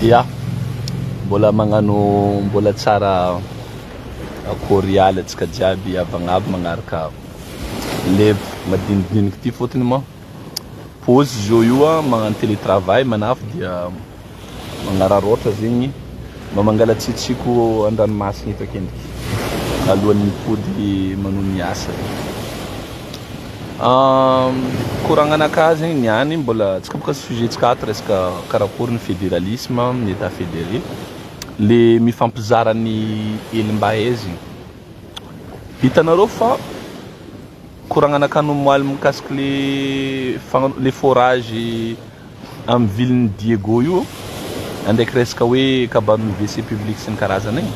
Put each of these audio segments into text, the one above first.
Ya, mbola magnano mbola tsara kôrialy antsika jiaby havagna aby magnaraka live madinidiniky ty fôtony moa pause zao io a magnano télétravail manafo dia magnararaotra zegny mba mangala tsitsiko an-dranomasina eto akendriky alohan'ny mipody manohy ny asa. Koragnanakahy zegny niany mbola tsika boka sujet tsika ato resaka karakory ny federalisme ny etat federe le mifampizara ny elim-bahaizigny. Hitanareo fa koragnanakahy nomoaly mikasiky le fagna- le forage amin'ny ville-n'i Diego io andraiky resaka hoe kabarin'ny WC public sy ny karazany igny.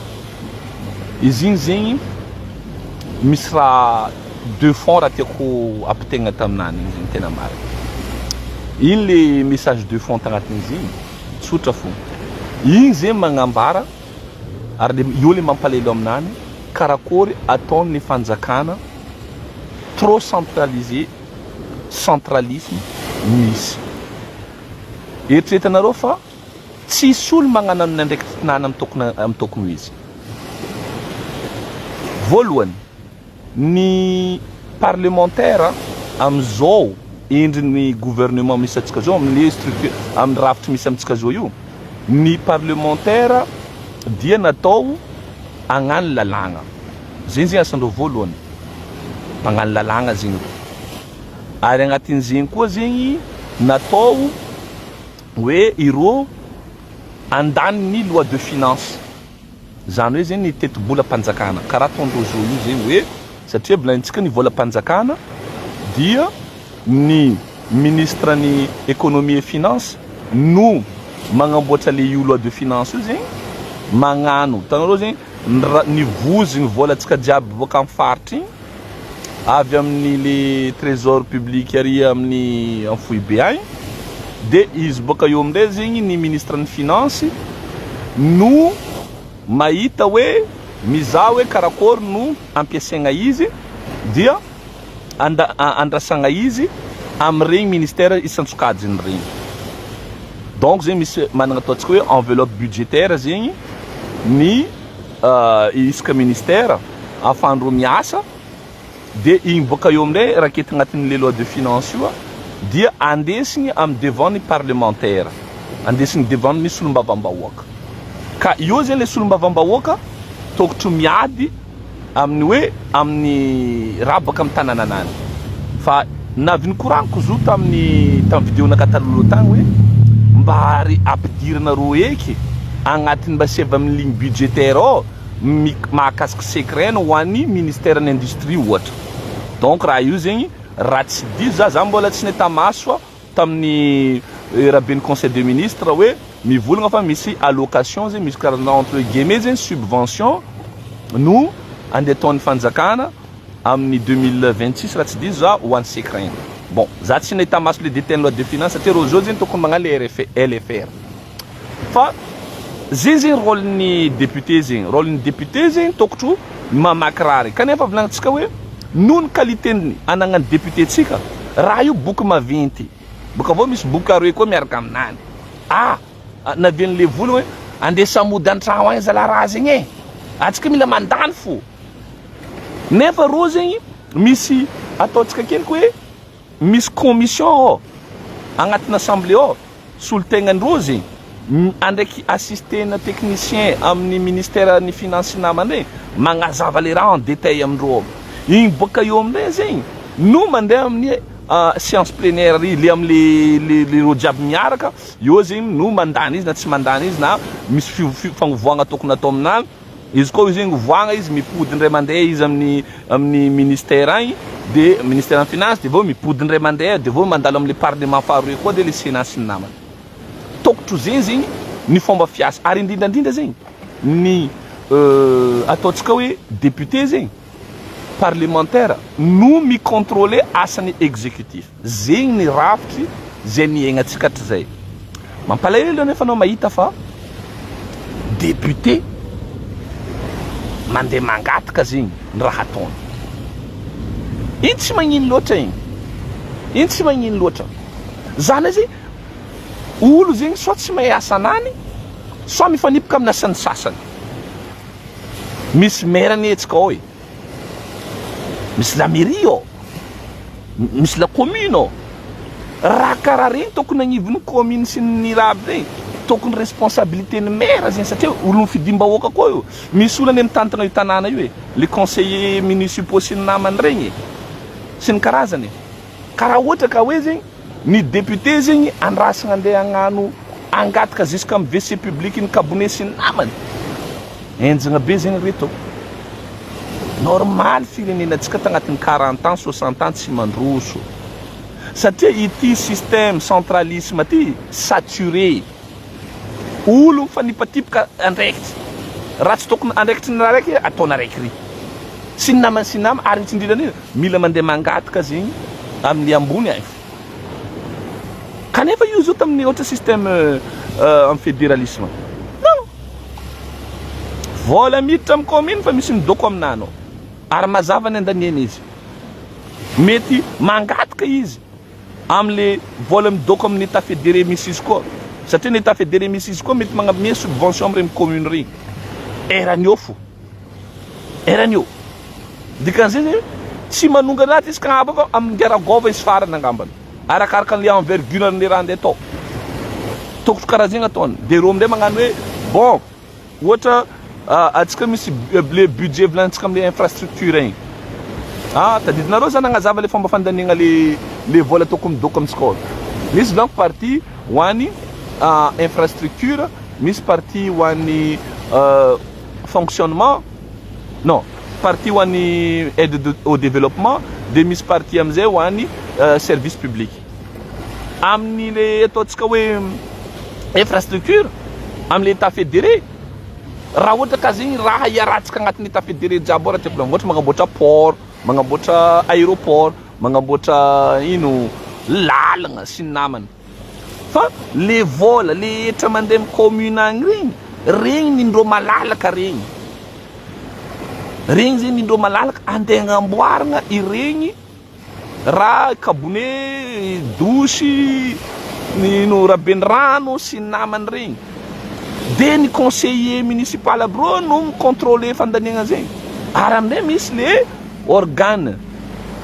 Izy igny zegny misy raha de fond raha tiako ampitaigna taminany igny zegny tena marina. Iny le message de fond tagnatin'izy igny, tsotra fô. Igny zegny magnambara ary le io le mampalahelo aminany karakôry ataon'ny fanjakana trop centralisé centralisme misy. Eritreretinareo fa tsisy olo magnano ny andraikitrinany amin'ny tokony amin'ny tokony ho izy. Voalohany, ny parlementaire amin'izao endriny gouvernement misy antsika zao amin'ny structure amin'ny rafitry misy amintsika zao io, ny parlementaire dia natao hagnano lalàgna. Zegny zegny asandreo voalohany. Mpagnano lalàgna zegny reo. Ary agnatin'izegny koa zegny natao hoe ireo handany ny loi de finance. Zany hoe zegny ny tetibolam-panjakana. Karaha ataondreo zao io zegny hoe satria volanintsika ny volam-panjakana dia ny ministre ny économie et finance no magnamboatra le io loi de finance io zegny magnano. Hitanareo zegny ny ra- ny vozy ny volantsika jiaby boaka amin'ny faritra igny avy amin'ny le trésor public ary amin'ny amin'ny foibe agny de izy boaka eo amindray zegny ny ministre ny finance no mahita hoe mizaha hoe karakôry no ampiasaigna izy dia anda- andrasagna izy amin'iregny ministère isan-tsokajiny regny. Donc zegny misy managna ataontsika hoe enveloppe budgétaire zegny ny isaka ministère ahafahandreo miasa de igny boaka eo amindray raketina agnatin'le loi de finance io dia andesigny amin'ny devant ny parlementaire, andesigny devant ny solombavambahoaka. Ka eo zegny le solombavambahoaka tokotry miady amin'ny hoe amin'ny raha baka amin'ny tanànanany. Fa navy nikoragniko zo tamin'ny tamin'ny vidéo naka talohaloha tagny hoe mba ary ampidirinareo eky agnatin'ny mba save amin'ny ligne budgétaire ao mahakasiky secret ho an'ny ministère ny industrie ohatra. Donc raha io zegny raha tsy diso za, za mbola tsy nahita maso tamin'ny rahaben'ny conseil des ministres hoe mivolagna fa misy allocation zegny, misy karazana entre guillemets zegny subvention no andeha ataon'ny fanjakana amin'ny 2026 raha tsy diso za ho an'ny SECREN. Bon, za tsy nahita maso le détail loi de finance satria reo zao zegny tokony magnano le RF, LFR. Fa zegny zegny rôle-n'ny député zegny, rôle-n'ny député zegny tokotro mamaky raha regny. Kanefa volagnintsika hoe noho ny qualité anagnan'ny député tsika, raha io boky maventy, boka avao misy boky aroe koa miaraka aminany. Ah, navian'le vola hoe andeha samody an-tragno agny zalahy raha zegny e. Antsika mila mandany fô. Nefa rô zegny misy ataontsika akendriky hoe misy commission ao agnatin'ny assemblée ao, solontegnandreo zegny andraiky assistena technicien amin'ny ministère ny finance namany regny magnazava le raha en détail amindreo ao. Igny boaka eo amindray zegny no mandeha amin'ny séance plénière ry le am'le le le reo jiaby miaraka eo zegny no mandany izy na tsy mandany izy na misy fagnovoagna tokony atao aminany. Izy koa zegny ovoagna izy mipody indray mandeha izy amin'ny amin'ny ministère agny de ministère ny finance de vao mipody indray mandeha de vao mandalo am'le parlement faharoe koa de le sénat sy ny namany. Tokotro zegny zegny ny fomba fiasa ary indrindra indrindra zegny ny ataontsika hoe député zegny parlementaire no micontrôler asan'ny exécutif. Zegny ny rafitry zay niaignantsika hatrizay. Mampalahelo nefa anao mahita fa député mandeha mangataka zegny ny raha ataony. Iny tsy magnino loatra igny. Iny tsy magnino loatra. Zany zegny olo zegny soit tsy mahay asanany. Soit mifanipaka amin'ny asan'ny sasany. Misy maire anie antsika ao e. Misy la mairie ao. Misy la commune ao. Raha karaha regny tokony agnivon'ny commune sy ny raha aby regny, tokony responsabilité ny maire zegny satria olon'ny fidim-bahoaka koa io. Misy olona anie mitantana io tanàna io e. Les conseillers municipaux sy ny namany regny e. Sy ny karazany e. Ka raha ohatra ka hoe zegny ny député zegny andrasagna andeha hagnano hangataka jusqu'à amin'ny WC public ny kabone sy ny namany, henjagna be zegny reto. Normal firenenantsika tagnatin'ny 40 ans, 60 ans tsy mandroso. Satria ity système centralisme ty saturé. Olo mifanipatipaka andraikitry. Raha tsy tokony andraikitry ny araiky ataony araiky ry. Sy ny namany sy ny namany ary indrindra indrindra mila mandeha mangataka zegny amin'ny ambony agny. Kanefa io zao tamin'ny ohatra système amin'ny fédéralisme. Non. Vola miditra amin'ny commune fa misy midoko aminanao. Ary mazava ny andaniana izy. Mety mangataka izy amle vola midoko amin'ny etat federé misy izy koa satria ny etat federé misy izy koa mety magnamia subvention amregny commune regny erany eo fo erany eo dikan'izay zegny tsy manongana aty izy ka agnabo fa amin'ny garagova izy farany angambany arakaraka an'le envergure an'le raha andeha atao tokotro karaha zegny ataony de reo amindray magnano hoe bon Ohatra antsika misy le budget volanintsika amle infrastructure igny. Ah tadidinareo za nagnazava le fomba fandaniagna le le vola tokony midoko amintsika ao. Misy donc partie ho an'ny infrastructure, misy partie ho an'ny fonctionnement, non partie ho an'ny aide au développement, de misy partie amizay ho an'ny service public. Amin'ny le ataontsika hoe infrastructure, amin'le état fédéré, raha ohatra ka zegny raha iarahantsika agnatin'ny état fédéré jiaby ao raha tiako ohatra magnamboatra port, magnamboatra aéroport, magnamboatra ino lalagna sy ny namany. Fa le vola, le hetra mandeha amin'ny commune agny regny, regny nindreo malalaka regny. Regny zegny nindreo malalaka andeha agnamboaragna iregny Raha kabone, douche, ny ino Rabenirano sy ny namany regny. De ny conseiller municipal aby reo no mi-controler fandaniagna zegny. Ary aminay misy le organe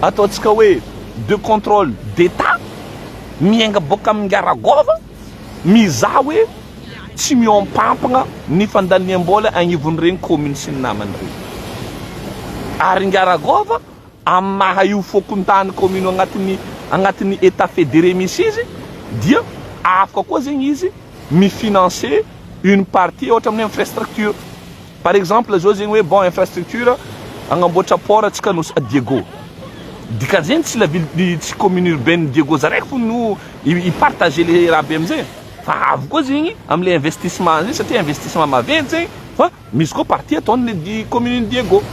ataontsika hoe de contrôle d'Etat miainga boaka amin'ny Ngaragova mizaha hoe tsy mihoampampagna ny fandaniam-bola agnivon'iregny commune sy ny namany regny. Ary Ngaragova Amin'ny maha io fokontany commune agnatin'ny agnatin'ny Etat fédéré misy izy dia afaka koa zegny izy mi-financer une partie ohatra amin'ny infrastructure. Par exemple zao zegny hoe bon infrastructure agnamboatra port antsika Nosy Diego. Dikan'izegny tsy la ville tsy commune urbaine Diego zaraiky fo no hi-partager le raha be amizay fa avy koa zegny amle investissement zegny satria investissement maventy zegny fa Misy koa partie ataony le commune Diego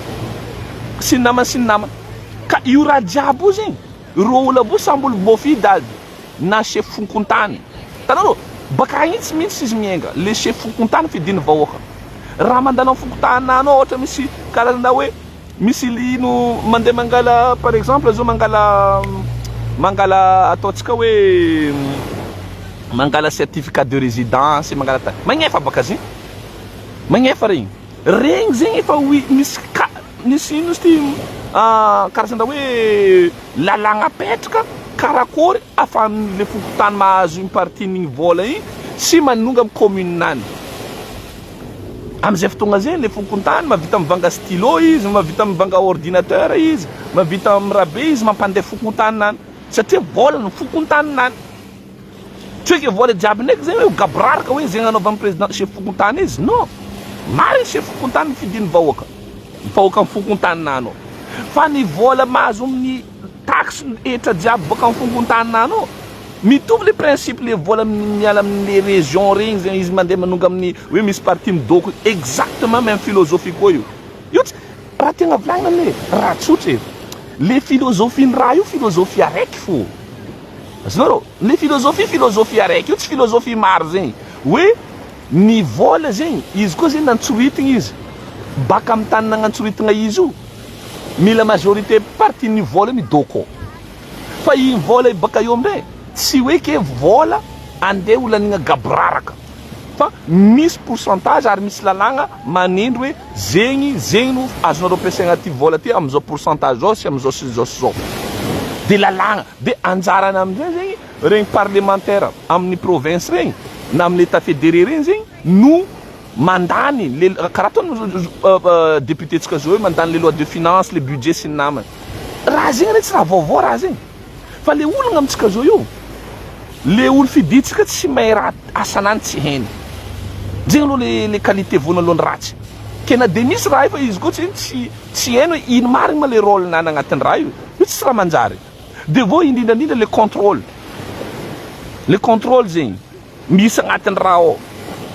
sy ny namany sy ny namany. Ka io raha jiaby io zegny, ireo olo aby io samby olo voafidy aby na chef fokontany. Hitanareo, baka agny tsy misy izy miainga, le chef fokontany fidin'ny vahoaka. Raha mandalo amin'ny fokontany anao ohatra misy karazana hoe misy ino mandeha mangala par exemple zao mangala mangala ataontsika hoe mangala certificat de résidence mangala ta magnefa baka zegny. Magnefa regny. Regny zegny efa ho misy ka misy ino izy ty karazan-draha hoe lalàgna apetraka karakôry ahafahan'le fokontany mahazo une partie n'igny vôla igny sy manonga amin'ny commune any. Am'zay fotoagna zay le fokontany mahavita mivanga stylo izy, mahavita mivanga ordinateur izy, mahavita mirabe izy mampandeha fokontany any satria vôlan'ny fokontany any. Tsy hoe ke vola jiaby ndraiky zegny hoe gaboraraka hoe zegny anaovan'ny président chef fokontany izy non marigny chef fokontany fidin'ny vahoaka vahoaka amin'ny fokontaninanao fa ny vola mahazo amin'ny taxe hetra jiaby boaka amin'ny fokontaninanao mitovy le principe le vola miala amin'ny région regny zegny izy mandeha manonga amin'ny hoe misy partie midoko exactement même philosophie koa io io tsy raha tegna volagnina anie raha tsotra e le philosophie ny raha io philosophie araiky fô. Azonareo? Le philosophie philosophie araiky io tsy philosophie maro zegny. Hoe ny vola zegny, izy koa zegny nantsoritigna izy, baka amin'ny tany nagnantsoritigna izy io, mila majorité partie ny vola io midôko ao. Fa igny vola io baka eo amindray, tsy hoe ke vola andeha ho laniagna gaboraraka. Fa misy pourcentage ary misy lalàgna manendry hoe zegny zegny no azonareo ampiasaigna ty vola ty amizao pourcentage zao sy amizao sy zao sy zao. De lalàgna, de anjarany amizay zegny regny parlementaire amin'ny province regny na amin'ny etat federé regny zegny no mandany le karaha ataony député tsika zao hoe mandany le loi de finance, le budget sy ny namany. Raha zegny re tsy raha vaovao raha zegny. Fa le olagna amintsika zao io, le olo fidintsika tsy mahay raha asanany tsy hainy. Zegny aloha le le qualité voanalohany ratsy. Ke na de misy raha io fa izy koa tsy tsy tsy hainy hoe ino marigny ma le rôle nany agnatin'ny raha io. Io tsisy raha manjary. De vao indrindra indrindra le contrôle. Le contrôle zegny misy agnatin'ny raha ao.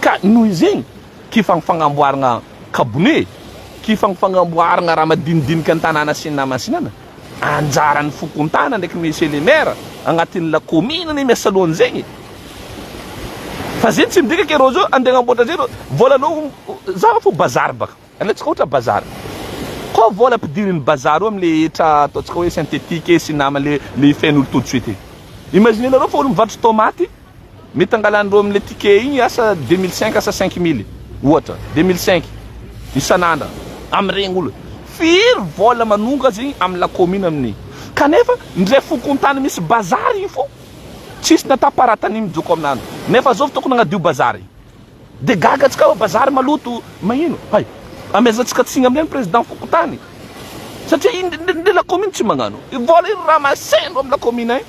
Ka noho izegny ke fagnafagnamboaragna kabone, ke fagnafagnamboaragna raha madinidinika an-tanàna sy ny namany sy ny namany. Anjaran'ny fokontany ndraiky monsieur le maire agnatin'ny la commune anie miasa alohan'izegny e. Fa zegny tsy midika ke rô zao andeha agnamboatra zay rô volanao za fo bazary baka alaintsika ohatra bazary koa vola ampidirin'ny bazary io amle hetra ataontsika hoe synthétique sy nama le le fen'olo tout de suite imaginez nareo fa olo mivarotry tomaty Mety angalandreo amle ticket igny asa 2005 asa 5000 ohatra 2005 isan'andra amregny olo firy vola manonga zegny am la commune amin'igny kanefa ndre fokontany misy bazary igny fô tsisy natao paratany mijoko aminany nefa zao tokony agnadio bazary de gaga antsika hoe bazary maloto magnino hay amezantsika tsigny amregny président fokontany satria igny ndre la commune tsy magnano vola igny ramasendro am la commune agny.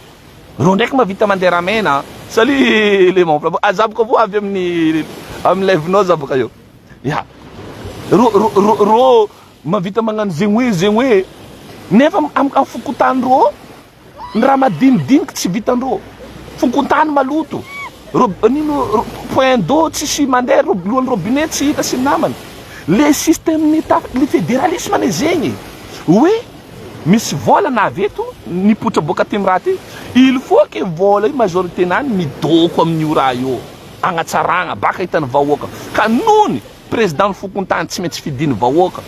Reo ndraiky mahavita mandeha ramena a. Salut le mon frère. Aza boka voa avy amin'ny amin'ny live-nao za boka eo. Ya. Ro ro ro ro mahavita magnano zegny hoe zegny hoe nefa am am fokontany rô ny raha madinidiniky tsy vitan-drô. Fokontany maloto. Rob nino point d'eau tsisy mandeha, rob lohan'ny robinet tsy hita sy ny namany. Le système ny état le fédéralisme anie zegny e. Hoe Misy vola na avy eto nipoitra boaka aty am raha ty, il faut que vola io majorité nany midoko amin'io raha io agnatsaragna baka hitan'ny vahoaka ka nony président ny fokontany tsy maintsy fidin'ny vahoaka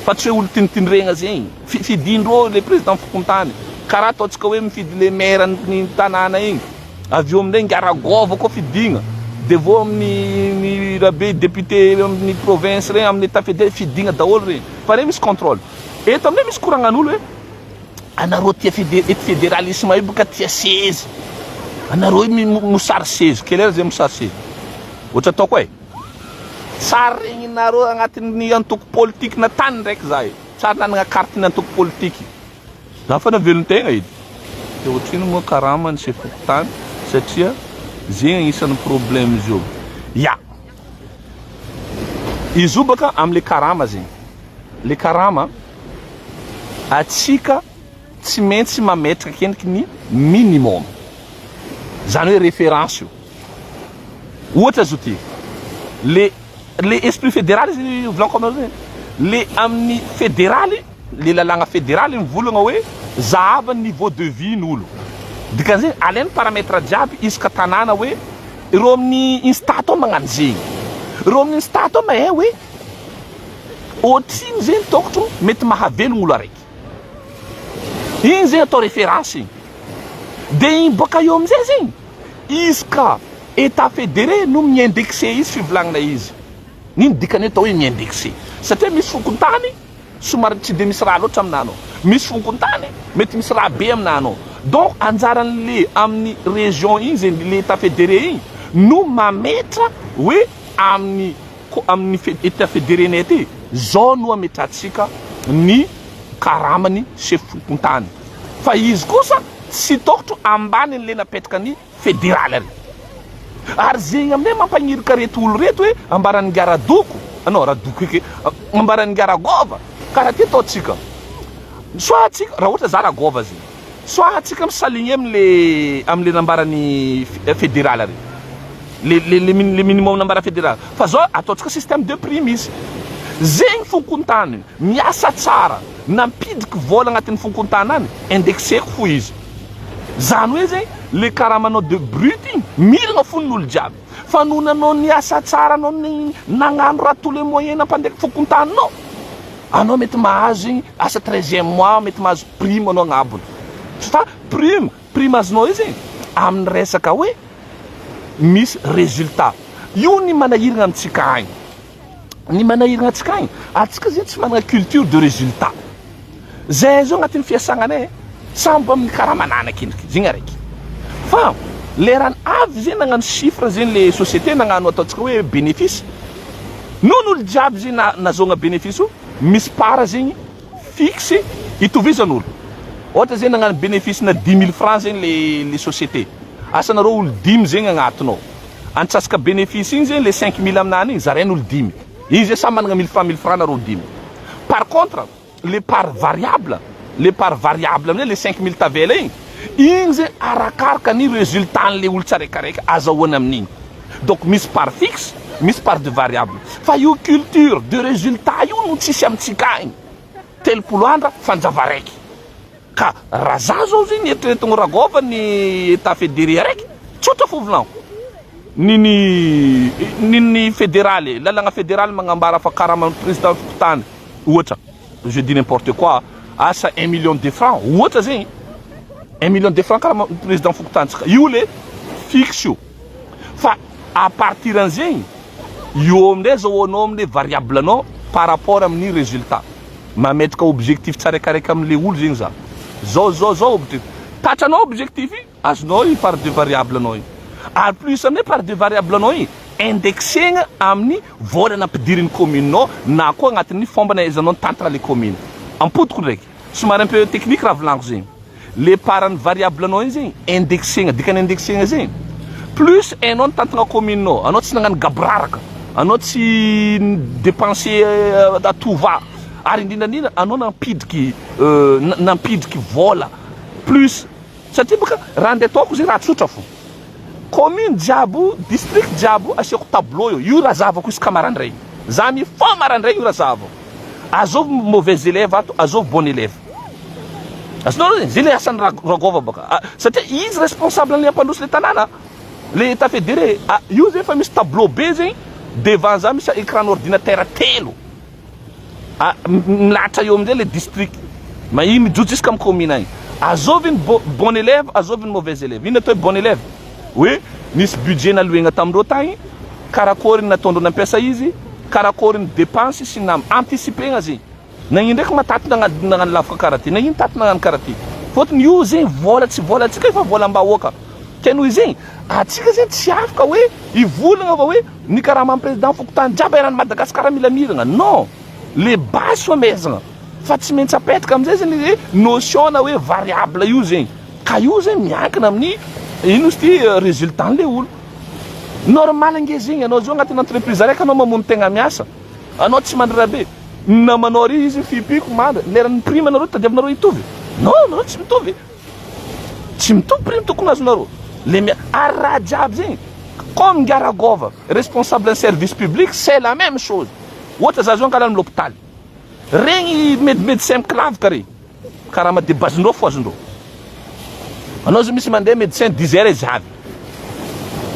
fa tsy hoe olo tinitindregna zegny fi fidindreo le président fokontany karaha ataontsika hoe mifidy le maire ny tanàna igny avy eo amindray ngaragôva koa fidigna de vao amin'ny ny rabe député amin'ny province regny amin'ny état fédéral fidigna daholo regny fa regny misy contrôle. Eto aminay misy koragnan'olo hoe anareo tia fede eto federalisme io boka tia sezy. Anareo io mosary sezy. Quelle heure zay mosary sezy? Ohatra ataoko e. Tsary regninareo agnatin'ny antoko politique na tany ndraiky za e. Tsary nanagna carte ny antoko politique. Za fa navelon-tegna edy. De ohatrino moa karama ny chef fokontany satria zegny agnisan'ny problème izy io. Ya. Izy io baka amle karama zegny. Le karama, atsika tsy maintsy mametraka akendriky ny minimum. Zany hoe référence io. Ohatra zao ty, le le esprit fédéral izy volaniko aminareo zay, le amin'ny fédéraly, le lalàgna fédéraly mivolagna hoe zahava niveau de vie n'olo. Dikan'izay alainy paramètre jiaby isaka tanàna hoe ireo amin'ny INSTAT ao magnano zegny. Ireo amin'ny INSTAT ao mahay hoe Ohatrino zegny tokotro mety mahavelogno olo araiky. Igny zegny atao référence igny. De igny boaka eo amizay zegny, izy ka Etat fédéré no mi-indexer izy fivolagnana izy. Ino dikany atao hoe mi-indexer? Satria misy fokontany somary tsy de misy raha loatra aminanao. Misy fokontany mety misy raha be aminanao. Donc anjaran'le amin'ny région igny zegny, le Etat fédéré igny no mametra hoe amin'ny Ko amin'ny Etat federenay aty, zao no ametrahantsika ny karamany chef fokontany. Fa izy kosa tsy tokotro ambanin'ny le napetraka ny federaly ary. Ary zegny aminay mampagnirika reto olo reto hoe ambaran'ingahy Radoko, non Radoko eky, ambaran'ingahy Ragôva, karaha ty ataontsika. Soit atsika, raha ohatra za Ragôva zegny, soit atsika mi-s'aligner amle amle nambaran'ny federaly ary. Le le le le minimum nambara federal fa zao ataontsika système de prime izy zegny fokontany miasa tsara nampidriky vola agnatin'ny fokontany any indexeko fo izy zany hoe zegny le karamanao de brut igny miragna fo ny olo jiaby fa noho nanao niasa tsara anao ny nagnano raha tous les moyens nampandeha fokontaninao anao mety mahazo zegny asa treizième mois mety mahazo prime anao agnabony fa prime prime azonao io zegny amin'ny resaka hoe misy résultat. Io ny manahirana amintsika agny. Ny manahirana antsika agny, antsika zegny tsy manana culture de résultat. Zahay zao agnatin'ny fiasagnanay, samby amin'ny karaman'anaka endriky, zegny araiky. Fa lerany avy zegny nagnano chiffre zegny le société nagnano ataontsika hoe bénéfice, noho ny olo jiaby zegny nazahoagna bénéfice io, misy part zegny fixe itovizan'olo. Ohatra zegny nagnano bénéfice na 10 000 francs zegny le société, asa nareo olo dimy zegny agnatiny ao. Antsasaka bénéfice igny zegny le 5000 aminany igny zaraina olo dimy. Igny zegny samy managna 1000 francs 1000 francs nareo dimy. Par contre, le part variable, le part variable amizay le 5000 tavela igny, igny zegny arakaraka ny résultat an'le olo tsaraikaraiky azahoany amin'igny. Donc misy part fixe, misy part de variable. Fa io culture de résultat io no tsisy amintsika agny. 30 andra fanjava raiky. Ka raha za zao zegny eritreretigny Ragôva ny état fédéré araiky, tsotra fo volaniko. Niny niny fédéraly, lalagna fédéraly magnambara fa karaman'ny président fokontany ohatra, je dis n'importe quoi, asa 1 million de francs ohatra zegny, 1 million de francs karaha président fokontantsika io le fixe io. Fa à partir an'zegny io amindray zahoanao amle variable anao par rapport amin'ny résultat. Mametraka objectif tsaraikaraiky amle olo zegny za. Zao zao zao objectif. Tratranao objectif iny, azonao i part de variable anao iny. Ary plus amizay part de variable anao iny indexegna amin'ny vola nampidirin'ny commune nao na koa agnatin'ny fomba nahaizanao nitantana le commune. Ampodiko ndraiky, somary un peu technique raha volaniko zegny. Le part ny variable anao iny zegny indexegna, dikany indexegna zegny plus hainao nitantana commune nao, anao tsy nagnano gaboraraka, anao tsy dépenser à tout va, ary indrindrandrindra anao nampidriky vola plus, satria baka raha andeha ataoko zegny raha tsotra fo. Commune jiaby, district jiaby asiako tableau io, io raha zahavako isaka maraindray. Za mifoha maraindray io raha zahavako. Azovy mauvais élève ato, azovy bon élève. Azonao zegny, zay le asan'ny Ragôva baka. Satria izy responsable an'le ampandroso le tanàna, le état fédéré. Io zegny fa misy tableau be zegny devant za, misy écran ordinateur telo. Milahatra eo amizay le district. Ma iny mijotso jusqu'à amy commune agny. Azovy ny bon élève, azovy ny mauvais élève. Ino atao hoe bon élève? Hoe nisy budget naloegna tamindreo tagny, karakory nataondreo nampiasa izy, karakory ny dépense sy ny anticipegna zegny. Nagnino ndraiky mataty nagnano lafika karaha ty, nagnino taty nagnano karaha ty. Fôtony io zegny vola tsy vola antsika fa volam-bahoaka. Ke noho izegny, atsika zegny tsy afaka hoe ivolagna fa hoe ny karaman'ny président fokontany jiaby eran'i Madagasikara mila miragna. Non, le base fo amezagna. Fa tsy maintsy apetraka amizay zegny le notion na hoe variable io zegny. Ka io zegny miankina amin'ny ino izy ty résultat an'le olo. Normal ange zegny, anao zao agnatin'ny entreprise araiky anao mamono tegna miasa. Anao tsy mandry raha be. Namanao ary izy fipiko mandry, leran'ny prime anareo tadiavinareo hitovy. Non, nareo tsy mitovy. Tsy mitovy prime tokony azonareo. Le ary raha jiaby zegny comme Ngaragova, responsable service public, c'est la même chose. Ohatra za zao angala amin'ny l'hôpital. Regny médecin mikilavaka regny. Karaha de base-ndreo fo azondreo. Anao zao misy mandeha médecin 10 heures izy avy.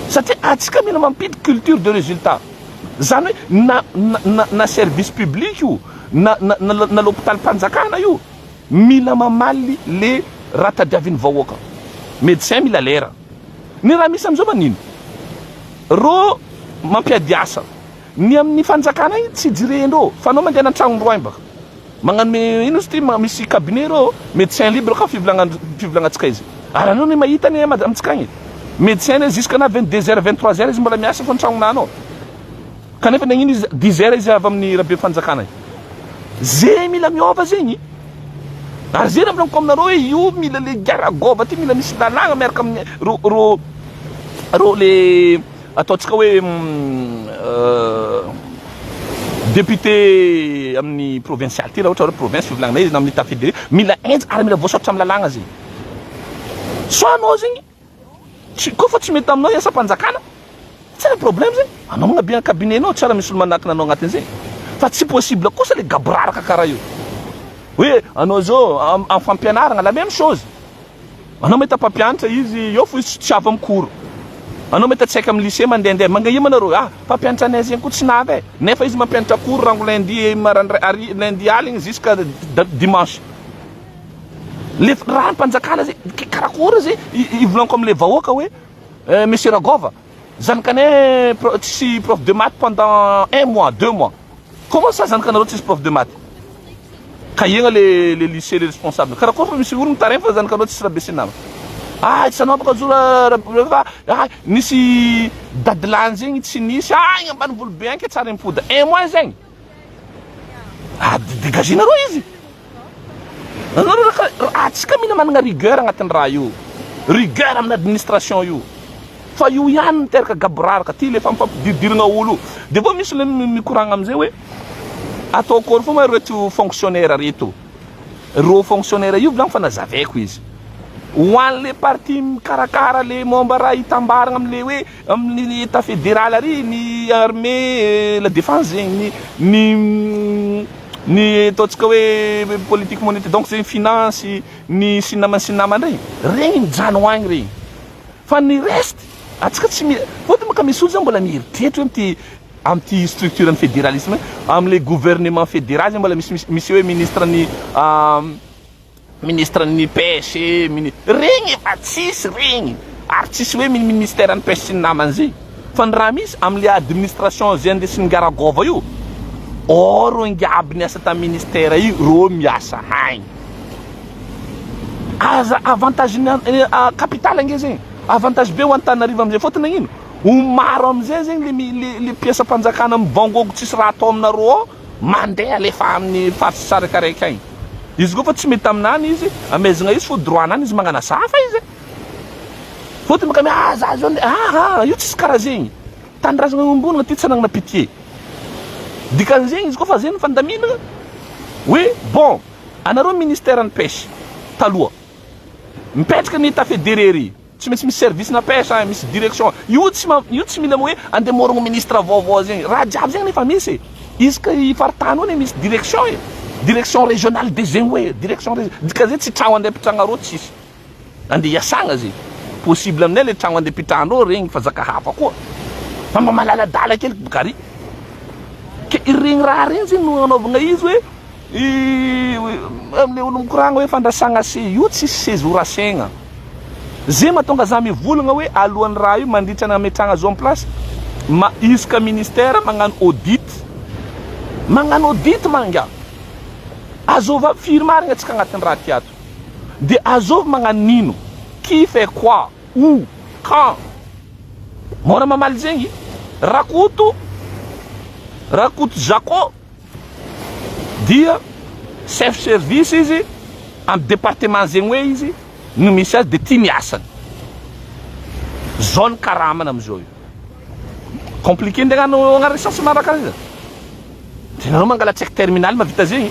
Satria atsika mila mampidy culture de résultat. Zany hoe na service public io, na l'hôpital mpanjakana io, mila mamaly le raha tadiavin'ny vahoaka. Médecin mila lera. Ny raha misy amizao manino? Rô mampiady asa. Ny amin'ny fanjakana igny tsy jirendreo fa anao mandeha an-tragnondreo agny baka. Magnano ino izy ty, misy cabinet reo, médecin libre ka fivolagnatsika izy. Ary anao ny mahita ny amitsika agny. Médecin ne jusqu'à na 22 heures, 23 heures izy mbola miasa fo an-tragnonanao. Kanefa nagnino izy 10 heures izy avy amin'ny rabe fanjakana igny. Zay mila miova zegny. Ary zay raha volaniko aminareo hoe io mila le garagova ty mila misy lalàgna miaraka amin'ny ro ro ro le ataontsika hoe député amin'ny provincial ty, raha ohatra hoe province fivolagnana izy, na amin'ny état fédéré, mila enjy ary mila voasoratra amin'ny lalàgna zegny. So anao zegny tsy koa fa tsy mety aminao iasam-panjakana, tsy raha problème zegny, anao magnabia cabinet nao, tsara misy olo manakina anao agnatin'izay. Fa tsy possible kosa le gaboraraka karaha io. Hoe anao zao amin'ny fampianarana, la même chose. Anao mahita mpampianatra izy eo fo izy tsy avy amin'ny cours. Anao mahita tsy haiko amin'ny lycée mandehandeha mangahima anareo, ah, mpampianatra anay zegny koa tsy navy e. Nefa izy mampianatra cours rango lundi maraindray ary lundi aligny jusqu'à dimanche. Le raha mpanjakana zegny karakory zegny ivolaniko am'le vahoaka hoe monsieur Ragova. Zanakanay tsisy prof de maths pendant un mois, deux mois. Comment ça zanakanareo tsisy prof de maths? Ka iagna le le lycée le responsable. Karakory fa misy olo mitaraigny fa zanakanao tsisy raha be sy nama. Ah tsy anao baka zo raha fa ah nisy dadilany zegny tsy nisy ah agny ambanivolo be agny ke tsara mipoda. Un mois zegny. Ah dégagenareo izy. Anareo atsika mila managna rigueur agnatin'ny raha io. Rigueur amin'ny administration io. Fa io ihany miteraka gaboraraka ty le fampifampididirigna olo. De vao misy le mikoragna amizay hoe atao akory fô ma reto fonctionnaire reto. Reo fonctionnaire io volagno fa nazavaiko izy. Ho an'le parti mikarakara le momba raha hitambaragna amle hoe amin'ny état fédéral ary ny armée la défense zegny ny ny ny ataontsika hoe politique monétaire donc zegny finance ny sy namany sy namany regny regny mijano agny regny. Fa ny reste atsika tsy mi fôtony bôka misy olo zany mbola mieritreritra hoe amty amty structure ny fédéralisme amle gouvernement fédéral zany mbola misy misy hoe ministre ny ministre ny pêche mini regny efa tsisy regny ary tsisy hoe ministère ny pêche sy ny namany zay fa ny raha misy amle administration zay andesin'ny garagova io or ngiaby niasa tamy ministère io rô miasa hagny. Aza avantage ny capital ange zegny, avantage be ho Antananarivo amizay fôtony nagnino? Ho maro amizay zegny le le le mpiasam-panjakana mivangongo tsisy raha atao aminareo ao mandeha alefa amin'ny faritsy tsiraikaraiky agny. Izy koa fa tsy mety aminany izy, amezagna izy fô droit nany izy magnano asa hafa izy. Fôtony bôka ah za zao nde aha io tsisy karaha zegny. Tanindrazagna iombonagna ty tsy anagnana pitié. Dikan'izegny izy koa fa zegny fandaminagna hoe bon Anareo ministère ny pêche taloha mipetraka ny état fédéré ry tsy maintsy misy service na pêche any misy direction io tsy io tsy mila hoe andeha morogno ministre vaovao zegny raha jiaby zegny efa misy e isaka i faritany io anie misy direction e direction régionale de zegny hoe direction dikan'izay tsy tragno andeha ampitragnareo tsisy Andeha hiasagna ze possible aminay le tragno andeha pitrahanao regny fa zaka hafa koa fa mba malaladala kely bokary ke iregny raha regny zegny no anaovagna izy hoe amle olo mikoragna hoe fandrasagna se io tsisy seza ho rasegna ze mahatonga za mivolagna hoe alohan'ny raha io mandritra ny ametrahagna azy en place ma isaka ministère magnano audit magnano audit manga azova firy marigna atsika agnatin'ny raha ty ato. Dia azovy magnano nino? Qui fait quoi? Où? Quand? Mora mamaly zegny. Rakoto, Rakoto Jacquot dia chef service izy amin'ny département zegny hoe izy no misy azy dia ty ny asany. Zao ny karamany amizao io. Compliqué ndeha hagnano hagnano recensement raha karaha zay. Dia nareo mangala chèque terminal mahavita zegny.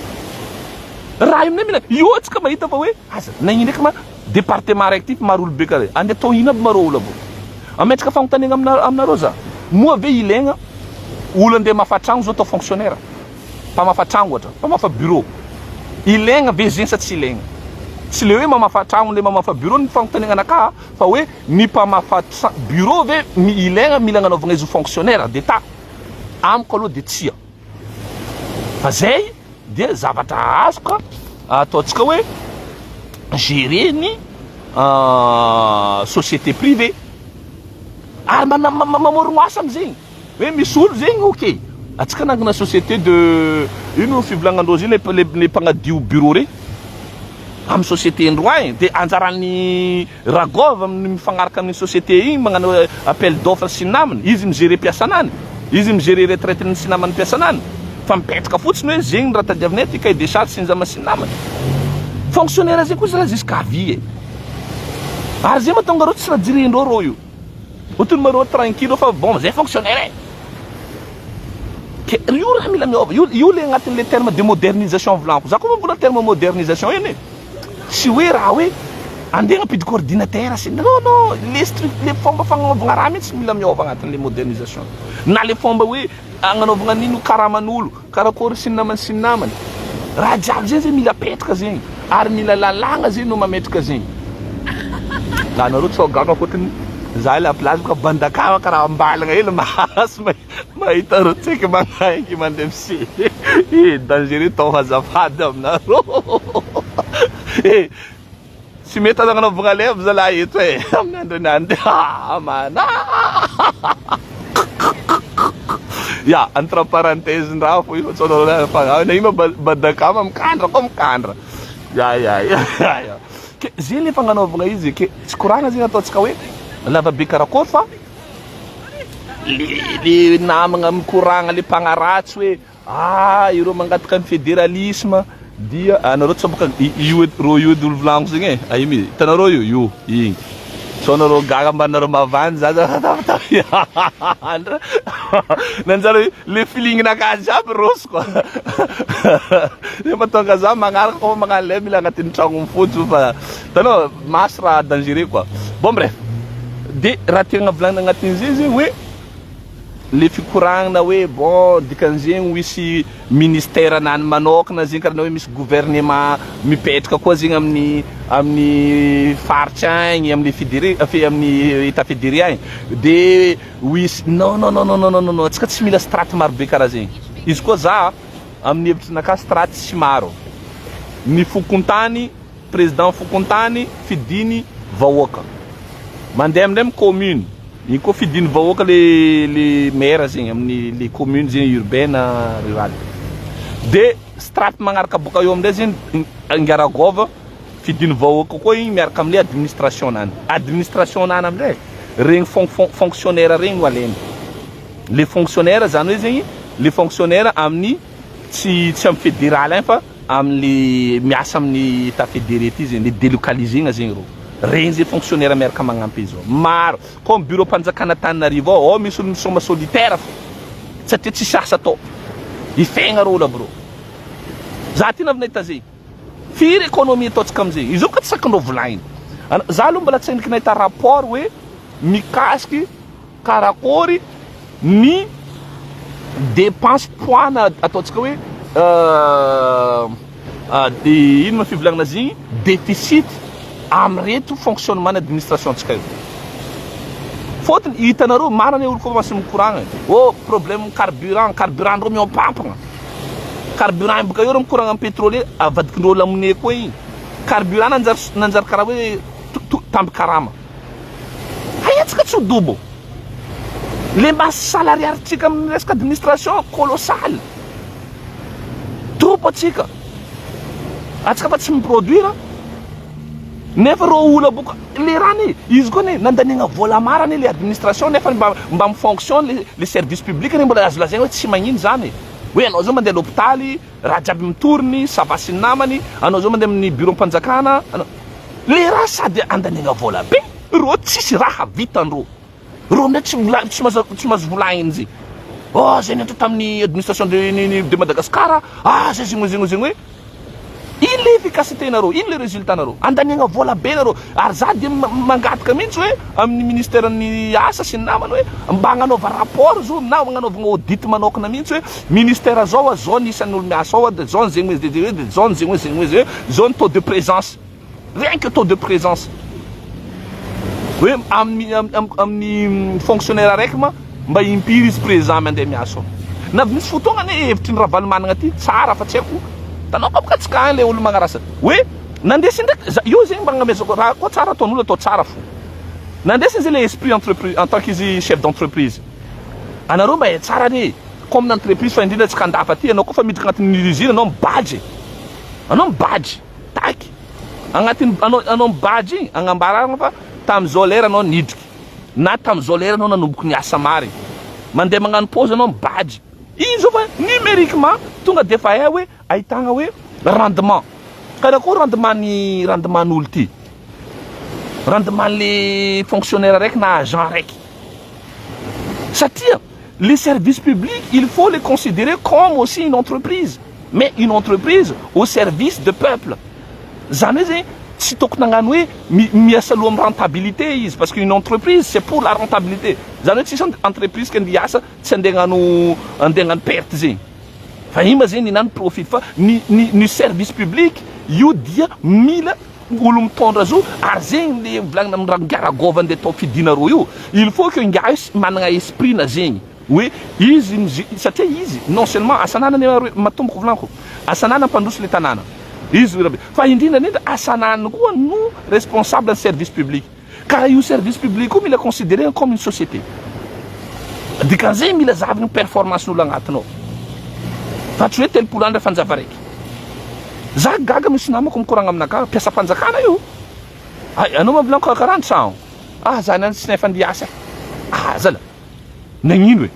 Raha io aminay mila io antsika mahita fa hoe aza nagnino ndraiky ma département raiky ty fa maro olo be karaha io. Andeha atao ino aby maro olo aby io. Ametraka fagnontaniagna amina aminareo za. Moa ve ilaigna olo andeha hamafa tragno zao atao fonctionnaire? Mpamafa tragno ohatra, mpamafa bureau. Ilaigna ve zegny sa tsy ilaigna? Tsy le hoe mamafa tragno le mamafa bureau ny fagnontaniagna anakahy fa hoe ny mpamafa bureau ve ilaigna mila agnanaovagna izy ho fonctionnaire d'Etat? Amiko aloha dia tsia. Fa zay dia zavatra azoka ataontsika hoe gérer ny société privée. Ary mamorogno asa amizegny. Hoe misy olo zegny ok, atsika nangana société de ino fivolagnandreo zay le le mpagnadio bureau regny amin'ny société ndreo agny de anjaran'ny Ragov amin'ny mifagnaraka amin'ny société igny magnano appel d'offre sy ny namany, izy mi-gérer mpiasanany, izy mi-gérer retraite-ny sy namany mpiasanany, fa mipetraka fotsiny hoe zegny ny raha tadiavinay aty cahier des charges sy ny zama sy ny namany. Fonctionnaire zegny koa zalahy jusqu'à vie e. Ary zegny mahatonga reo tsy raha jerendreo reo io. Ohatry ny reo tranquille fa bon zay fonctionnaire e. Ke io raha mila miova, io io le agnatin'le terme de modernisation volaniko. Za koa mbola terme modernisation iny e. Tsy hoe raha hoe andeha hampidiko ordinateur sy non non le stru- le fomba fagnaovagna raha mihitsy mila miova agnatin'le modernisation. Na le fomba hoe agnanaovagna an'ino karaman'olo, karakôry sy ny namany sy ny namany. Raha jiaby zegny zegny mila apetraka zegny ary mila lalàgna zegny no mametraka zegny. Za nareo tsao gaga fôtony za la plage boka bandakama karaha ambalagna hely mahazo mahita reo tsaiky magnaingy mandeha mise eh dangereux tao azafady aminareo eh. Tsy mety aza agnanaovagna lève zalahy eto e, amin'ny andro niany de aman Ya, entre parenthèse ndraha fo io fa tsy anao fa na io ma badakama mikandra koa mikandra. Ya ya ya ya. Ke zegny le fagnanaovagna izy ke tsy koragna zegny ataontsika hoe lava be karakôry fa le le namagna mikoragna le mpagnaratsy hoe Ah ireo mangataka ny federalisme dia anareo tsy boka io rô io edy olo volaniko zegny e aia mi hitanareo io io igny sao nareo gaga mba nareo mavandy za za nanjary le feeling nakahy jiaby rôso koa rehefa tonga za magnaraka koa magnano le mila agnatin'ny tragno mifotsy fa hitanao maso raha dangereux quoi bon bref de raha tiagna volagnina agnatin'izay zegny hoe le fikoragnana hoe bon dikan'izegny ho hisy ministère nany manokana zegny karaha hoe misy gouvernement mipetraka koa zegny amin'ny amin'ny faritra agny amin'ny fédéré fe amin'ny état fédéré agny de ho hisy non non non non non non non antsika tsy mila strate maro be karaha zegny izy koa za amin'ny hevitrinakahy strate tsy maro ny fokontany Président fokontany fidiny vahoaka. Mandeha amindray amin'ny commune. Iny koa fidiny vahoaka le le maire zegny amin'ny le commune zegny urbaine na rurale. De strate magnaraka boka eo amindray zegny Angaragova fidiny vahoaka koa igny miaraka amle administration nany. Administration nany amindray regny fonctionnaire regny no alainy. Le fonctionnaire zany hoe zegny le fonctionnaire amin'ny tsy tsy amin'ny fédéral agny fa Amle miasa amin'ny etat federé ty zegny le delocalisena zegny reo regny zegny fonctionnaire miaraka magnampy izy ao maro comme bureau mpanjakana Antananarivo ao ao misy olo misôma solitaire fô satria tsisy asa atao ifegna reo olo aby reo za ty navy nahita zegny firy économie ataontsika amizegny izy io ka tsy sakindreo volagniny za aloha mbola tsy endriky nahita rapport hoe mikasiky Karakôry ny dépense poids-na ataontsika hoe ino ma fivolagnana azy igny déficit amin'ireto fonctionnement ny administration-tsika io. Fôtony hitanareo maro anie olo koa masy mikoragna e, oh problème carburant, carburant ndreo mihoampampagna, carburant boka eo reo mikoragna amin'ny pétrolier avadikindreo lamoney koa igny, carburant nanjary nanjary karaha hoe tambin-karama. Hay antsika tsy ho dobo. Le masse salariale-tsika amin'ny resaka administration colossal. Dobo antsika. Antsika fa tsy mi-produire. Nefa reo olona boka le raha anie izy koa anie nandaniagna vola maro anie le administration nefa mba mba mi-fonctionne le le service public anie mbola azo lazaigna hoe tsy magnino zany e. Hoe anao zao mandeha l'hôpitaly Raha jiaby mitory ny ça va sy ny namany, anao zao mandeha amin'ny bureau-mpanjakana, anao. Le raha sady andaniagna vola be, reo tsisy raha vitan-dreo. Reo amizay tsy vola tsy mahazo tsy mahazo volagniny zay. Oh zay niantra tamin'ny administration de ny de Madagascar, ah zay zegny hoe zegny hoe zegny hoe. Ino le efficacité nareo, ino le résultat nareo? Andaniagna vola be nareo. Ary za dia mangataka mihitsy hoe amin'ny ministère ny asa sy ny namany hoe mba agnanaova rapport zo na agnanaovagna audit manokana mihitsy hoe ministère zao a zao ny isan'ny olo miasa ao a de zao ny zegny hoe zegny hoe de zao ny zegny hoe zegny hoe zegny zao ny taux de présence rien que taux de présence hoe amin'ny amin'ny fonctionnaire araiky ma mba impiry izy présent mandeha miasa ao na avy misy fotoagna anie hevitry ny Ravalomanana ty tsara fa tsy haiko tanao ka boka tsy ka le olo magnarasa hoe Nandesiny ndraiky za io zegny mba agnamezako raha koa tsara ataon'olo atao tsara fo. Nandesiny zay le esprit entreprise en tant qu'izy chef d'entreprise. Anareo mba hay tsara anie comme ny entreprise fa indrindra antsika andafy aty anao koa fa miditra agnatin'ny usine anao mibadge. Anao mibadge taky. Agnatin'ny anao anao mibadge igny agnambaragna fa tam'zao lera anao nidriky na tam'zao lera anao nanomboky niasa marigny. Mandeha magnano pause anao mibadge. Igny zao fa numériquement tonga de efa hay hoe ahitagna hoe rendement. Karakory rendement ny rendement n'olo ty? Rendement le fonctionnaire raiky na agent raiky? Satria les services publics il faut les considérer comme aussi une entreprise mais une entreprise au service de peuple. Zany hoe zegny tsy tokony hagnano hoe miasa loha amin'ny rentabilité izy parce que une entreprise c'est pour la rentabilité. Zany hoe tsisy entreprise ke andeha hiasa tsy andeha hagnano andeha hagnano perte zegny. Fa ima zegny ny nany profit fa ny ny ny service public io dia mila olo mitondra azy io ary zegny le volagnina amin'ny rangahy Ragôva ndeha atao fidinareo io il faut que ingahy managna esprit na zegny hoe izy satria izy non seulement asanà anie matomboka volagniko asanà nampandroso le tanàna. Izy rabe. Fa indrindra indrindra asanany koa no responsable ny service public. Ka io service public io mila considérer comme une société. Dikan'izay mila zahavina ny performance n'olo agnatiny ao. Fa tsy hoe 30 andro fanjava raiky. Za gaga misy namako mikoragna aminakahy, mpiasam-panjakana io. Ay, anao mavolagno karaha ny tragno. Ah, za niany tsy nefa andeha hiasa. Ah, zala. Nagnino e?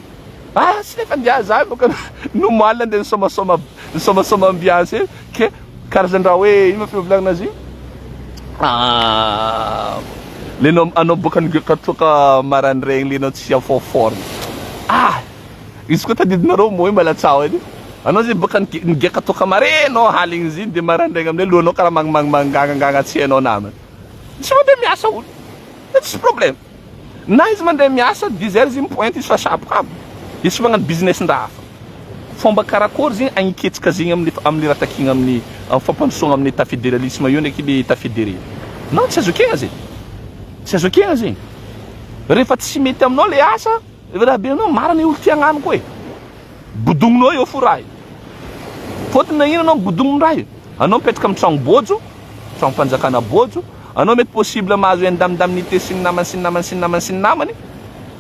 Ah, tsy nefa andeha za boka nomaly nandeha nisomasoma nisomasoma ambiance e, ke karazan-draha hoe ino ma fivolagnana azy io? Ah, le anao anao boka nigoka maraindraigny le anao tsy en forme. Ah, izy koa tadidinareo moa mbala tsao edy. Anao zay boka nigeka toaka mare anao haligny izy iny de maraindraigny amin'izay lohanao karaha mangimangimanganganganga tsy hainao namana. Tsy mandeha miasa olo. Tsisy problème. Na izy mandeha miasa dix heures izy mi-pointe izy fa saboka aby. Izy tsy magnano business ndraha hafa. Fomba karakory zegny agniketsika zegny amle amle raha takigna amin'ny am fampandrosoagna amin'ny état fédéralisme io ndraiky le état fédéré. Non tsy azo ekegna zegny. Tsy azo ekegna zegny. Rehefa tsy mety aminao le asa, raha be anao marina olo ty hagnano koa e. Bodogninao eo fo raha io. Fôtony nagnino anao mibodogno raha io? Anao mipetraka amin'ny tragno bôjo, tragnom-panjakana bôjo, anao mety possible mahazo indemnité sy ny namany sy ny namany sy ny namany sy ny namany,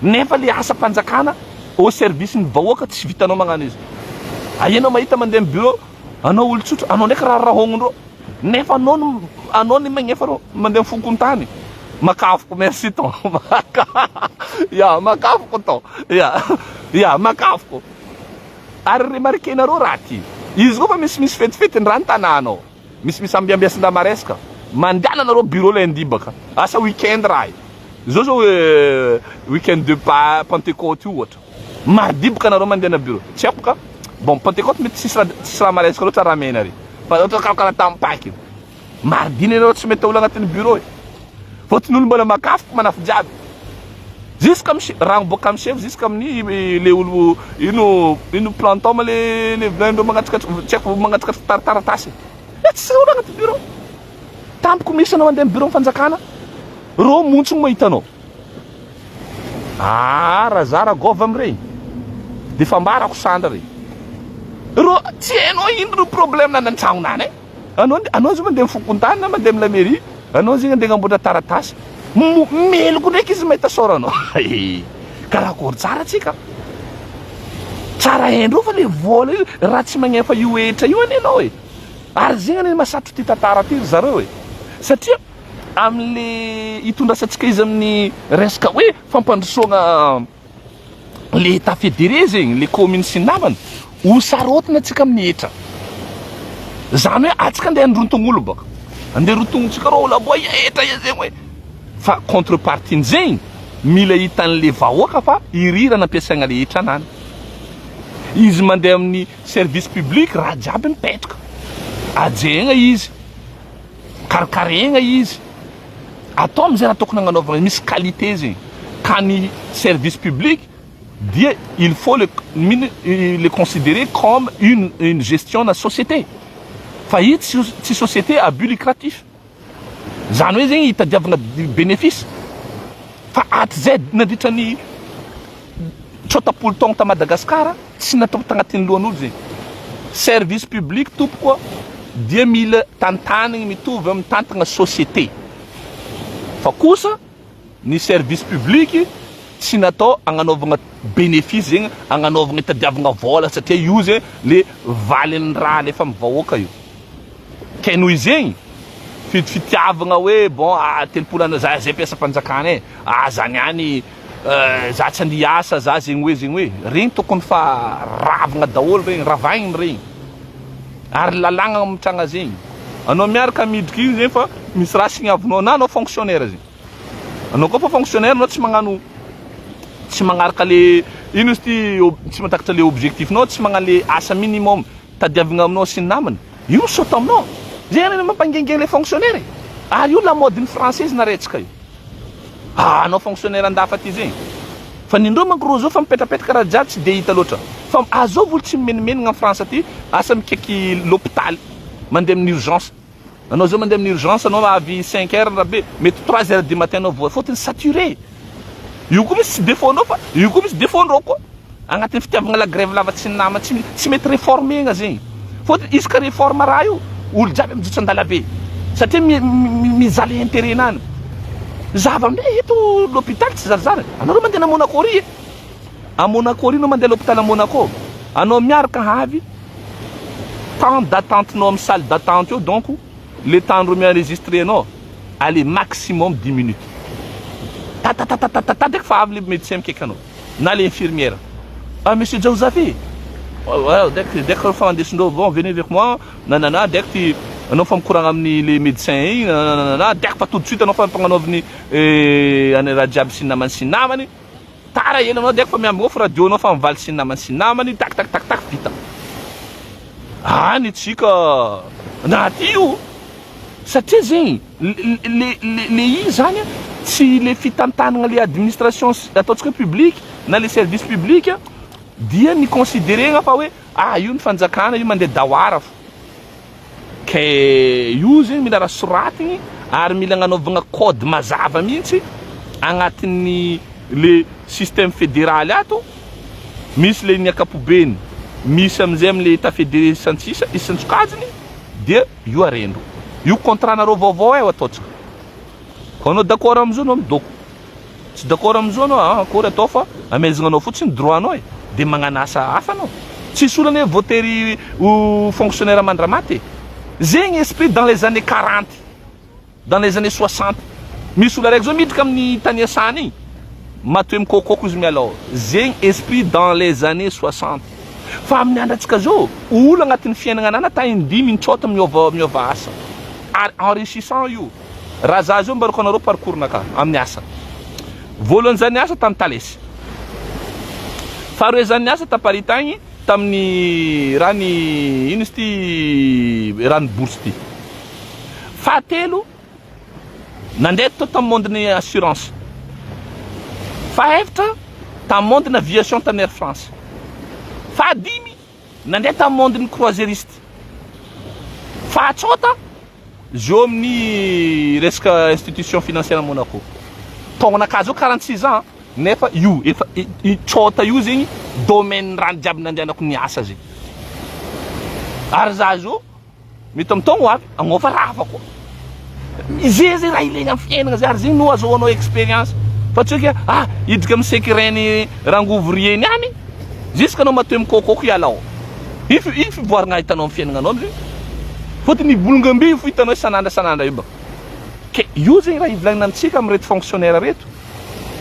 nefa le asam-panjakana au service ny vahoaka tsy vitanao magnano izy. Aia anao mahita mandeha amin'ny bureau, anao olo tsotra, anao ndraiky raharahognon-dreo, nefa anao no anao ny magnefa reo mandeha amin'ny fokontany. Makafoko merci ton. Ya, makafoko ton. Ya, ya, makafoko. Ary remarquer-nareo raha ty. Izy koa fa misimisy fetifety ny raha ny tanàna ao. Misimisy ambiambiasin-draha maresaka. Mandehana nareo bureau lundi baka. Asa week-end raha io. Zao zao week-end de pa Pentecôte io ohatra. Mardi boka nareo mandehana bureau. Tsy haiko ka. Bon Pentecôte mety tsisy raha tsisy raha maresaka loatra raha mena ary. Fa ohatra karakara tamin'ny Pâques io. Mardi nareo tsy mety olo agnatin'ny bureau e. Fôtony olo mbola makafoko manafo jiaby. Jusqu'à amin'ny che- rano boaka amin'ny chef jusqu'à amin'ny le olo ino ino planton ma le le vinaindreo magnatrikatrika tsy haiko magnatrikatrika taratasy. Eh tsy olo agnaty bureau. Tampoko misy anao andeha amin'ny bureau fanjakana, reo montsogno mahita anao. Ah raha za ragôva amin'iregny de fa ambarako sandra regny. Reo tsy hainao ino ro problème nany an-tragnonany e. Anao anao zao mandeha amin'ny fokontany na mandeha amin'ny la mairie, anao zegny andeha agnamboatra taratasy, mo- meloko ndraiky izy mahita sort anao. Karakory tsara tsika. Tsara haindreo fa le vola io raha tsy magnefa io hetra io anie anao e. Ary zegny anie mahasarotro ty tantara ty ry zareo e. Satria amle itondrasantsika izy amin'ny resaka hoe fampandrosoagna le état fédéré zegny, le commune sy ny namany, ho sarotiny antsika amin'ny hetra. Zany hoe atsika andeha handrontogno olo baka. Andeha rotognontsika reo olo aboa hetra ia zegny hoe. Fa contrepartie n'zegny, mila hitan'le vahoaka fa iry raha nampiasaigna le hetra anany. Izy mandeha amin'ny service public raha jiaby mipetraka. Ajeagna izy, karakaregna izy. Atao amizay raha tokony agnanaovagna misy qualité zegny. Ka ny service public dia il faut le le considérer comme une une gestion na société. Fa io tsy tsy société à but lucratif. Zany hoe zegny hitadiavagna bénéfice. Fa hatrizay nandritra ny 60 taogno ta Madagasikara tsy natao tagnatin'ny lohan'olo zegny. Service public tompoko dia mila tantanigny mitovy amin'ny mitantagna société. Fa kosa ny service public tsy natao agnanaovagna bénéfice zegny, agnanaovagna hitadiavagna vôla satria io zegny le valin'ny raha alefa amin'ny vahoaka io. Ke noho izegny fitiavagna hoe bon ah 30 andro za zay mpiasam-panjakana e, ah za niany za tsy andeha hiasa za zegny hoe zegny hoe, regny tokony fa ravagna daholo regny, ravaigny regny. Ary lalàgna mitranga zegny. Anao miaraka midriky igny zegny fa misy raha signavinao na anao fonctionnaire zegny. Anao koa fa fonctionnaire anao tsy magnano tsy magnaraka le ino izy ty tsy mahatakatra le objectif-nao, tsy magnano le asa minimum tadiavigna aminao sy ny namany. Io misaute aminao. Zegny anie mampangengeny le fonctionnaire e. Ary io lamaodin'ny français izy naretsaka io. Ah anao fonctionnaire andafy aty zegny. Fa nindreo manko rô zao fa mipetrapetraka raha jiaby tsy de hita loatra. Fa azovy olo tsy mimenomenogna en France aty asa mikaiky l'hôpital mandeha amin'ny urgence. Anao zao mandeha amin'ny urgence anao avy 5 heures rabe mety 3 heures du matin anao voa fôtony saturé. Io koa misy tsy défaut-nao fa io koa misy défaut-ndreo koa. Agnatin'ny fitiavagna la grève lava tsy nama tsy tsy mety réformer-gna zegny. Fôtony isaka réforme raha io Olo jiaby mijotso an-dalabe satria mizaha le intérêt nany. Zava aminay eto l'hôpital tsy zarizary. Anareo mandeha na Monaco ry e. A Monaco ry anao mandeha l'hôpital à Monaco. Anao miaraka avy temps d'attente nao amin'ny salle d'attente eo donc le temps ndreo mi-enregistrer anao allez maximum 10 minutes. Tatatatata ndraiky fa avy le médecin mikaiky anao na le infirmière. Ah monsieur Djaouzafi, dès que fa andesindreo bon venez avec moi nanana dès que anao fa mikoragna amin'ny le médecin igny nanana dès que fa tout de suite anao fa ampagnanaoviny any raha jiaby sy ny namany sy ny namany tara ela anao dès que fa miambigna fa radio anao fa mivaly sy ny namany sy ny namany tak tak tak tak vita any tsika na aty io satria zegny le izy zany tsy le fitantanana le administration ataontsika hoe publique na le service public dia ny considérena fa hoe ah io ny fanjakana io mandeha dahoara fo ke io zegny mila raha soratigny ary mila agnanaovagna code mazava mihitsy agnatin'ny le système fédéral ato misy le ny ankapobeny misy amizay amle état fédéré isan-tsisa isan-tsokajiny dia io arendro io contrat nareo vaovao e ataontsika ko anao d'accord amizao anao midoko tsy d'accord amizao anao ah akory atao fa amezagna anao fotsiny droit anao e de magnano asa hafa anao tsisy olana hoe voatery ho fonctionnaire mandramaty e zegny esprit dans les années 40, dans les années 60. Misy olo araiky zao miditra amin'ny tany asany igny matoe mikôkôko izy miala ao zegny esprit dans les années 60. Fa amin'ny andrantsika zao olo agnatin'ny fiainana anana ta indimy intsota miova miova asa ary enrichissant io. Raha za zao mbarako anareo parcours naka amin'ny asa voalohany zany asa tamin'ny Thalès, faharoe zany asa ta Paris tagny tamin'ny raha ny ino izy ty raha ny bourse ty, fahatelo nandeha tao tamin'ny monde ny assurance, fahaefatra tamin'ny monde ny aviation tamin'ny Air France, fahadimy nandeha tamin'ny monde ny croisiériste, fahatsota zio amin'ny resaka institution financière Monaco. Taonaka zao 46 ans nefa io efa tsota io zegny domaine rano jiaby nandehanako niasa zegny ary za zao mety amin'ny taogno avy agnova raha hafa koa zay zay raha ilaigna amin'ny fiainana zay ary zegny no azahoanao expérience fa tsy hoe ah hiditra amin'ny secret-ny rangovy rieny any jusque anao matoe mikôkôko hiala ao io io fivoarana hitanao amin'ny fiainana anao zegny fôtony bolongamby io fo hitanao isan'andro isan'andro io baka ke io zegny raha ivolagnina amintsika amin'ireto fonctionnaire reto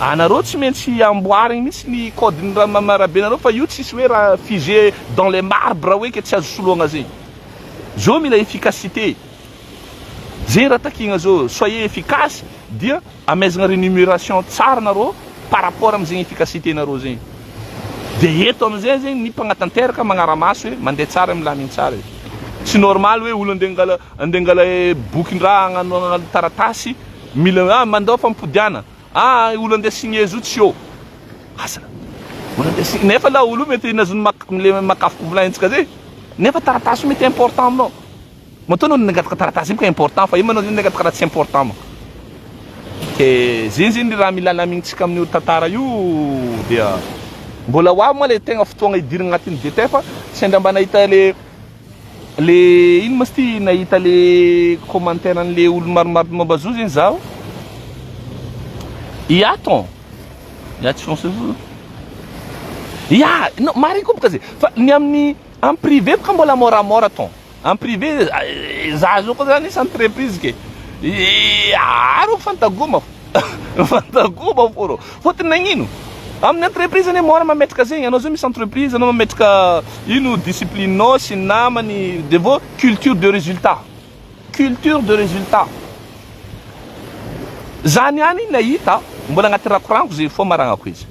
anareo tsy maintsy amboarigny mihitsy ny code ny raha mamarabenareo fa io tsisy hoe raha figé dans les marbres hoe ke tsy azo soloagna zegny zao mila efficacité zegny raha takigna zao soyez efficace dia amezagna rémunération tsara nareo par rapport amizegny efficacité nareo zegny de eto amizay zegny ny mpagnatanteraka magnaramaso hoe mandeha tsara milaminy tsara izy tsy normal hoe olo andeha angala andeha angala bokin-draha hagnano hagnano taratasy mila ah mandao fampodiana ah olo andeha signer zo tsy eo asa olo andeha signer nefa la olo mety nazony mak le makafoko volanintsika zay nefa taratasy mety important aminao matoa anao nangataka taratasy iny ka important fa io manao zany nangataka raha tsy important manko ke zegny zegny raha mila lamignitsika amin'io tantara io dia mbola ho avy moa le tegna fotoagna idirana agnatin'ny détail fa sendra mba nahita le ino ma sy ty nahita le commentaire an'le olo maromaro momba zo zegny zaho ia ton ia tsy français ia non marigny koa boka zay fa ny amin'ny en privé boka mbola moramora ton en privé za zao koa zany isy entreprise ke aro fantagoma fantagoma fô rô fôtony nagnino amin'ny entreprise ane mora mametraka zegny anao zao misy entreprise anao mametraka ino discipline-nao sy ny namany de vo culture de résultat, culture de résultat zany ihany nahita mbola agnaty rakoraniko zay fô maragnako izy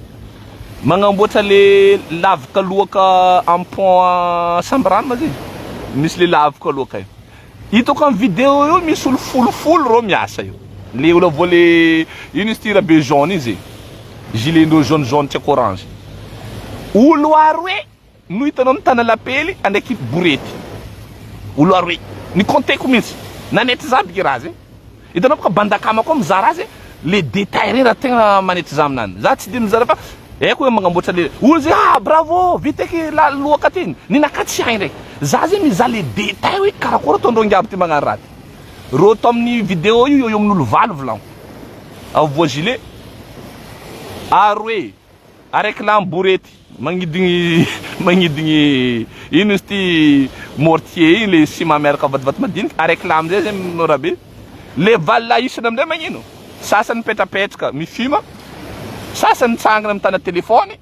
magnamboatra le lavaka loaka am pont Sambirano ma zegny misy le lavaka loaka io hitako amin'ny vidéo io misy olo folofolo rô miasa io le olo avoa le ino izy ty rabe jaune iny zegny gilet ndreo jaune jaune tsy haiko orange olo aroe no hitanao mitana lapely andraiky borety olo aroe ny compteko mihitsy nanetry za biky raha zegny hitanao boka bandakama koa mizaha raha zegny le détail regny raha tegna manetry za aminany za tsy de mizara fa haiko hoe magnamboatra le olo zay ah bravo vita eky la loaka ty ninaka tsy hay ndraiky. Za zegny mizaha le détail hoe karakôry ataondreo ngiaby ty magnano raha ty. Reo tao amin'ny vidéo io eo eo amin'olo valo volagno. Avy voa gilet. Aroe. Araiky lahy borety magnidigny magnidigny ino izy ty mortier igny le ciment miaraka vatovato madiniky. Araiky lahy amizay zegny rabe. Le valo lahy isany amizay magnino? Sasany mipetrapetraka mifima, sasany mitsangana mitana téléphone.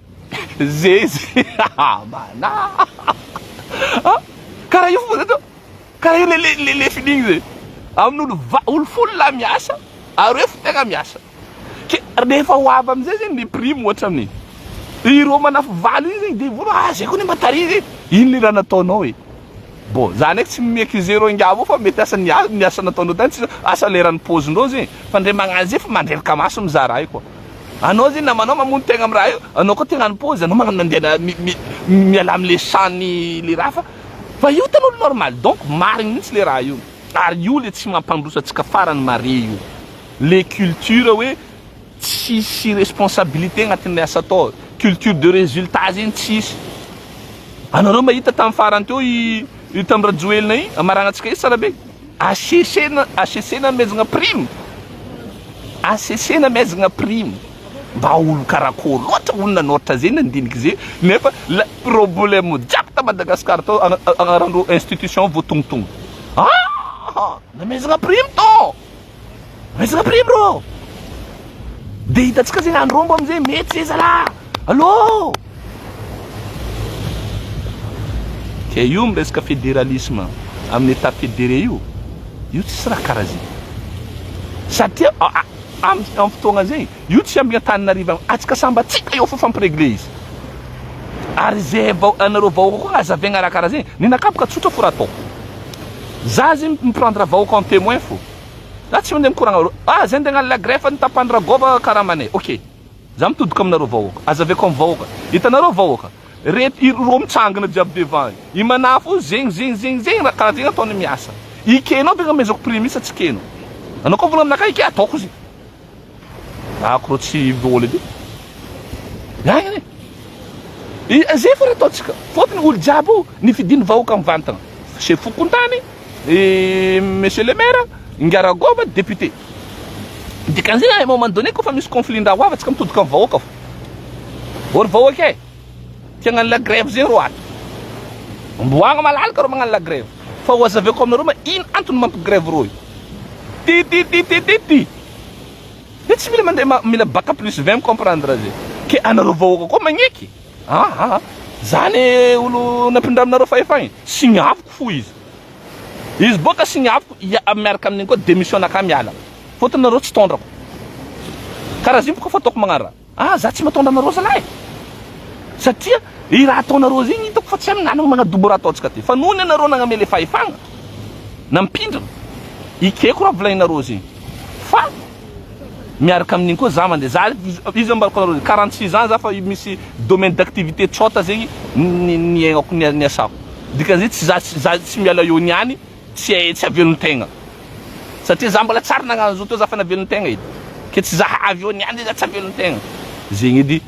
Zezy mana. Karaha io fo zay Karaha io le le le feeling zay. Amin'olo va olo folo lahy miasa, aroe fo tegna miasa. Ke rehefa ho avy amizay zegny le prime ohatra amin'igny. Ireo manafy valo igny zegny de vono ah zay koa ne mba tary zegny. Ino le raha nataonao e? Bon, za ndraiky tsy mi-accuser reo ingahy avao fa mety asa ny ny asa nataondreo tany tsy asa leran'ny paozindreo zegny. Fa ndre magnano zay fa mandreraka maso mizaha raha io koa. Anao zegny namanao mamono tegna amy raha io, anao koa te hagnano paozy, anao magnano mandeha miala amle champ-ny le raha fa Fa io tena olo normal donc marigny mihitsy le raha io ary io le tsy mampandroso antsika farany mare io le culture hoe tsisy responsabilité agnatin'ny asa atao culture de résultat zegny tsisy anareo mahita tamin'ny farany teo i i tamin'ny Rajoelina igny amaragnantsika izy tsara be HCC na HCC namezagna prime HCC namezagna prime Mba olo karakory loatra olo nanoratra zay nandiniky zay nefa la problème jiaby ta Madagascar tao agnarandreo institution voatongotongo ah namezagna prime tô namezagna prime rô de hitantsika zegny andrombo amizay mety zay zalah allô ke io miresaka fédéralisme amin'ny état fédéré io io tsisy raha karaha zay satria Am am fotoagna zegny, io tsy ambigny Antananarivo agny, atsika samby atsika eo fô fampiregle izy. Ary ze vao anareo vahoaka koa azavaigna raha karaha zegny, ninakahy boka tsotra fô raha ataoko. Za zegny mi prendre vahoaka en témoin fô. Za tsy mandeha mikoragna, ah zay ndeha hagnano la greffe nitapahan'i Ragôva karamanay, ok. Za mitodika aminareo vahoaka, azavaiko am vahoaka, hitanareo vahoaka, Reto i rô mitsangana jiaby devant i. I manafo io zegny zegny zegny zegny raha karaha zegny ataony miasa. Ekenao ve amezako prime sa tsy ekenao? Anao koa vola aminakahy eke ataoko izy. Ako rô tsy vola edy. Agny anie. I zay fô raha ataontsika. Fôtony olo jiaby io nifidiny vahoaka mivantagna. Chef fokontany, i monsieur le maire, Ingahy Ragôva député. Dikan'izay à un moment donné kôfa misy conflit-ndraha ho avy antsika mitodika amin'ny vahoaka fô. Ô ry vahoaka e! Te hagnano la grève zegny rô ato. Mboagna malalaka rô magnano la grève. Fa ho azavaiko aminareo ma ino antony mampi grève rô io. Ty ty ty ty ty ty. Io tsy mila mandeha mila bac plus 20 mi comprendre azy. Ke anareo vahoaka koa magneky. Aa zany olo nampindraminareo fahefagna e. Signaviko fo izy. Izy boka signaviko miaraka amin'igny koa démission nakahy miala. Fôtony nareo tsy tondrako. Karaha zegny boka fataoko magnano raha. Ah za tsy mataondra anareo zalahy e! Satria i raha ataonareo zegny hitako fa tsy aminanagna magnadobo raha ataontsika ty. Fa noho ny anareo nagname le fahefagna, nampindrana, ekeko raha volagninareo zegny. Fa miaraka amin'igny koa za mandeha. Za izy ambarako anareo zegny, 46 ans za fa misy domaine d'activité tsôta zegny niaignako niasako. Dikan'izay tsy za za tsy miala eo niany tsy tsy havelon-tegna. Satria za mbola tsary nagnano zo teo za fa navelon-tegna edy. Ke tsy za avy eo niany za tsy havelon-tegna. Zegny edy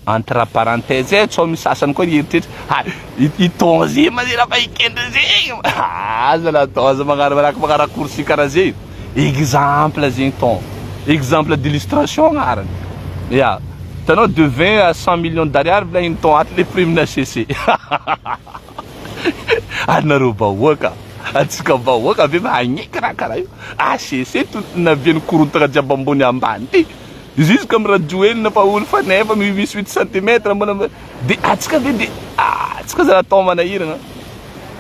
entre parenthèse e, tsao misy sasany koa hieritreritra ha i ton ze ma ze raha fa hikendry zegny. Aza la ton aza magnano magnano raccourci karaha zegny. Exemple zegny ton. Exemple d'illustration agnarany. Ya. Hitanao de 20 à 100 millions d'ariary volagniny ton ato le prime na HCC. Anareo vahoaka, antsika vahoaka ve magneky raha karaha io? HCC to navian'ny korontana jiaby ambony ambany ty. Jusque am Rajoelina fa olo faneva misy huit centimètre mbola de antsika ve de antsika zany atao manahirana.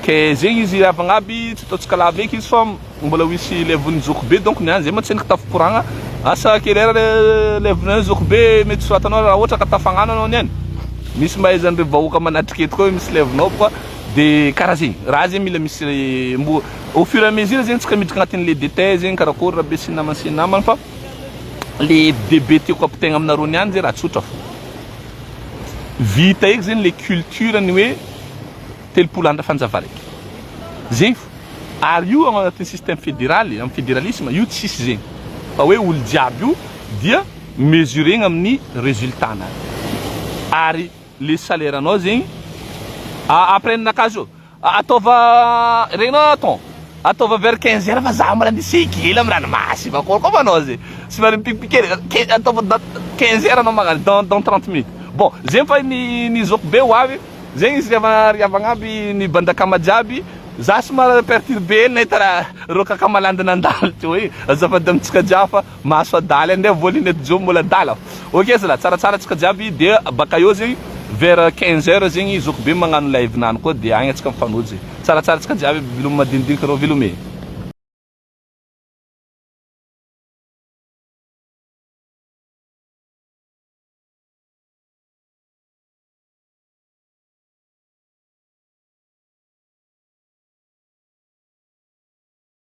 Ke zegny izy havagna aby tsy ataontsika lava eky izy fa mbola ho hisy levon'ny zokibe donc niany zay mantsy tafikoragna asa quelle heure levon'ny zokibe mety soratanao raha ohatra ka tafagnano anao niany misy mahaizan'ireo vahoaka manatrika eto koa misy levonao koa de karaha zegny raha zegny mila misy mbo au fur et à mesure zegny tsika miditra agnatin'le détail zegny karakory raha be sy ny namany sy ny namany fa le FDB tiako ampitaigna aminareo niany zay raha tsotra fo vita eky zegny le culture ny hoe 30 andro fanjava raiky zegny fo ary io ao anatin'ny système fédéral amin'ny fédéralisme io tsisy zegny fa hoe olo jiaby io dia mesuregna amin'ny résultat nazy ary le salaire anao zegny après ninakazy io. Ataova regninao aton. Ataova vers 15 heures fa za mbola nisy kely amin'ny ranomasy fa akory koa manao zay. Somary mipikipikely ataova 15 heures anao magnano dans 30 minutes. Bon, zegny fa ny ny zoko be ho avy, zegny izy riava riavagna aby ny bandakama jiaby, za somary perturbé hely nahita raha reo kakamalanda nandalo teo igny, azafady amintsika jiaby fa maso adaly andeha voalohany eto Joe mbola adala. Ok zalahy, tsaratsara antsika jiaby dia baka eo zegny vers 15 heures zegny zoko be magnano live nany koa dia agny antsika mifanojo e. Tsaratsara antsika jiaby, veloma madinidinika reo, veloma e.